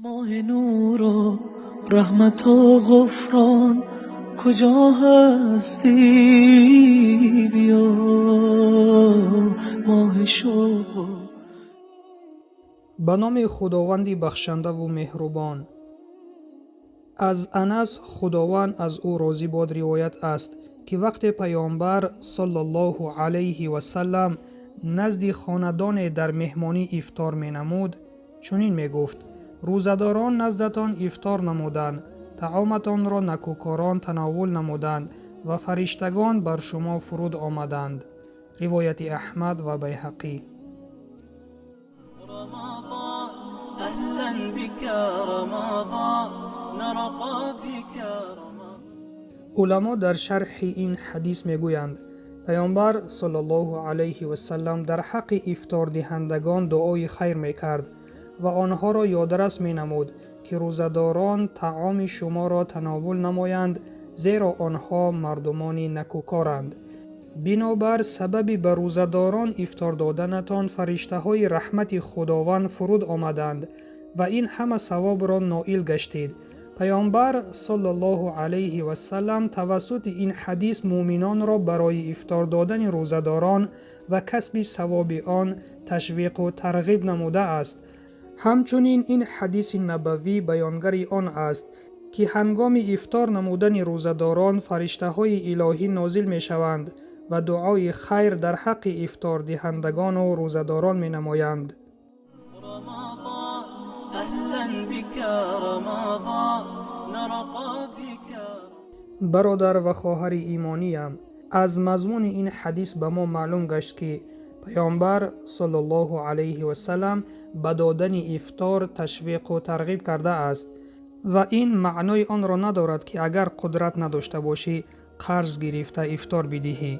Моҳи нуру раҳмату ғуфрон, куҷо ҳастӣ, биё, моҳи шавқ. Ба номи Худованди бахшандаву меҳрубон. Аз Анас, Худованд аз ӯ розӣ бод, ривоят аст, ки вақте Паёмбар саллаллоҳу алайҳи васаллам назди хонадоне дар меҳмонӣ ифтор менамуд, чунин мегуфт: «Рӯзадорон наздатон ифтор намуданд, таоматонро накӯкорон тановул намуданд ва фариштагон бар шумо фуруд омаданд». Ривояти Аҳмад ва Байҳақӣ. رمضان أهلا بك رمضان، نرقى بك رمضان. Уламо дар шарҳи ин ҳадис мегӯянд: Паёмбар саллаллоҳу алайҳи васаллам дар ҳаққи ифтордиҳандагон дуои хайр мекард ва онҳоро ёдрас менамуд, ки рӯзадорон таоми шуморо тановул намоянд, зеро онҳо мардумони накӯкоранд. Бинобар сабаби ба рӯзадорон ифтор доданатон фариштаҳои раҳмати Худованд фуруд омаданд ва ин ҳама савобро ноил гаштед. Паёмбар саллаллоҳу алайҳи васаллам тавассути ин ҳадис муъминонро барои ифтор додани рӯзадорон ва касби савоби он ташвиқу тарғиб намудааст. Ҳамчунин ин ҳадиси набавӣ баёнгари он аст, ки ҳангоми ифтор намудани рӯзадорон фариштаҳои илоҳӣ нозил мешаванд ва дуои хайр дар ҳаққи ифтордиҳандагону рӯзадорон менамоянд. رمضان أهلا بك رمضان، نرقى بك. Бародар ва хоҳари имониям, аз мазмуни ин ҳадис ба мо маълум гашт, ки Паёмбар саллаллоҳу алайҳи васаллам ба додани ифтор ташвиқу тарғиб кардааст ва ин маънои онро надорад, ки агар қудрат надошта бошӣ, қарз гирифта ифтор бидиҳӣ.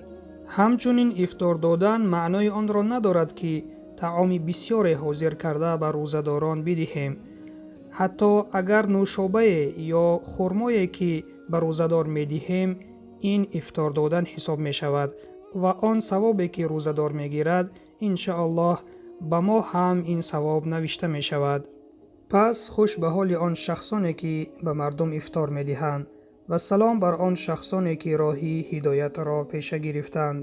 Ҳамчунин ифтор додан маънои онро надорад, ки таоми бисёре ҳозир карда ба рӯзадорон бидиҳем. Ҳатто агар нӯшобае ё хурмое, ки ба рӯзадор медиҳем, ин ифтор додан ҳисоб мешавад ва он савобе, ки рӯзадор мегирад, иншааллоҳ, ба мо ҳам ин савоб навишта мешавад. Пас хуш ба ҳоли он шахсоне, ки ба мардум ифтор медиҳанд, ва салом бар он шахсоне, ки роҳи ҳидоятро пеша гирифтанд.